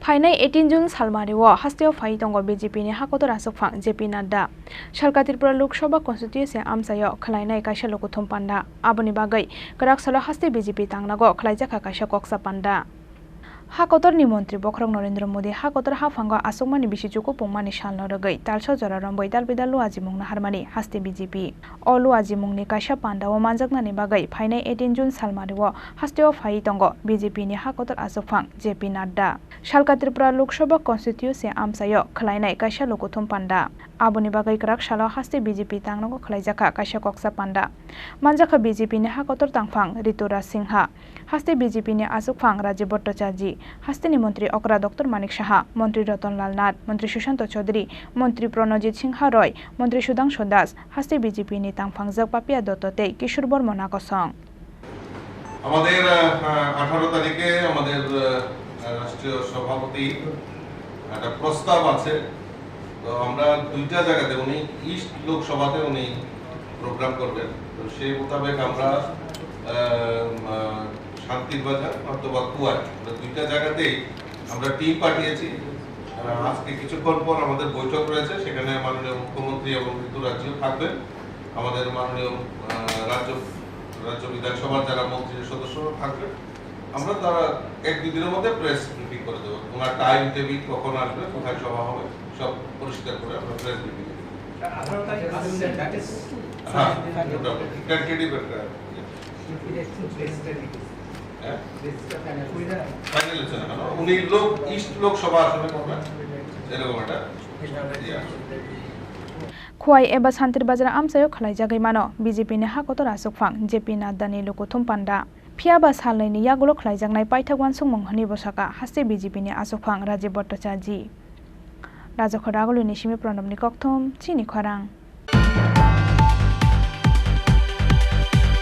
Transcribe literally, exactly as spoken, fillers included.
Phainai eighteen June salmario hasteo phai tongo B J P ni hakotor achukphang J P Nadda. Salka Tripura Lok Sabha constituency amchaio khwlainai kaisa lukuthum panda. Aboni bagwi kwrak salo haste B J P tangnago khwlaijakha kaisa koksa panda. Hakotorni montri bokhorok Narendra Modi hakotor haphango achukmani bisi chuku pungmani salno rwgwi talsa jora romwi dalbidal luajimung naharmani haste B J P. O luajimungni kaisa pandao manjaknani bagwi phainai eighteen June salmario hasteo phai tongo B J P ni hakotor achukphang J P Nadda. Salka Tripura Lok Sabha constituency amchaio khwlainai kaisa lukuthum panda. Aboni bagwi kwrak salo haste B J P tangnago khwlaijakha kaisa koksa panda. Manjakha B J P ni hakotor tangphang Rituraj Singha, haste B J P ni achukphang Rajiv Bhattacharjee, hasteni montri okra Doctor Manik Saha, montri Ratan Lal Nath, montri Sushanta Chowdhury, montri Pranajit Singha Roy, montri Sudhanshu Das, haste B J P ni tangphangjak Papiya Dutta tei Kishore Bormona kosong. আমাদের, আহ, আহ, আঠারো তারিখে আমাদের, আহ, আহ, রাষ্ট্রীয় সভাপতির একটা প্রস্তাব আছে। তো আমরা দুইটা জায়গাতে, উনি ইস্ট লোকসভাতে উনি প্রোগ্রাম করবেন। তো সেই মোতাবেক আমরা, আহ, আহ, শান্তির বাজার অথবা কুয়ায়, আমরা দুইটা জায়গাতেই আমরা টিম পাঠিয়েছি। আহ, আজকে কিছুক্ষণ পর আমাদের বৈঠক রয়েছে, সেখানে মাননীয় মুখ্যমন্ত্রী এবং ঋতুরাজজিও থাকবেন। আমাদের মাননীয়, আহ, রাজ্য, রাজ্য বিধানসভার যারা মন্ত্রী সদস্যরা থাকবেন, আমরা তারা এক দুই দিনের মধ্যে প্রেস ব্রিফিং করে দেবো। ওনার টাইম টেবিল কখন আসবে, কোথায় সভা হবে, সব পরিষ্কার করে আমরা প্রেস ব্রিফিং দেবো। আঠারো তারিখ আসছে, that is হ্যাঁ, মোটামুটি টেন্টেটিভ একটা ইয়ে। হ্যাঁ? ফাইনাল হচ্ছে না কেন? উনি লোক, ইস্ট লোকসভা আসনে করবেন, এরকম একটা ইয়ে আসে। Khowai eba Santir Bazar amchaio khwlaijagwi mano B J P ni hakotor achukphang J P Nadda ni lukuthum panda. Phiyaba salnwi ni yagulo khwlaijaknai paithak uansukmung hwnwi bwsaka haste B J P ni achukphang Rajiv Bhattacharjee. Rajakho Ragulwini simi Pranabni kokthum, chini khorang.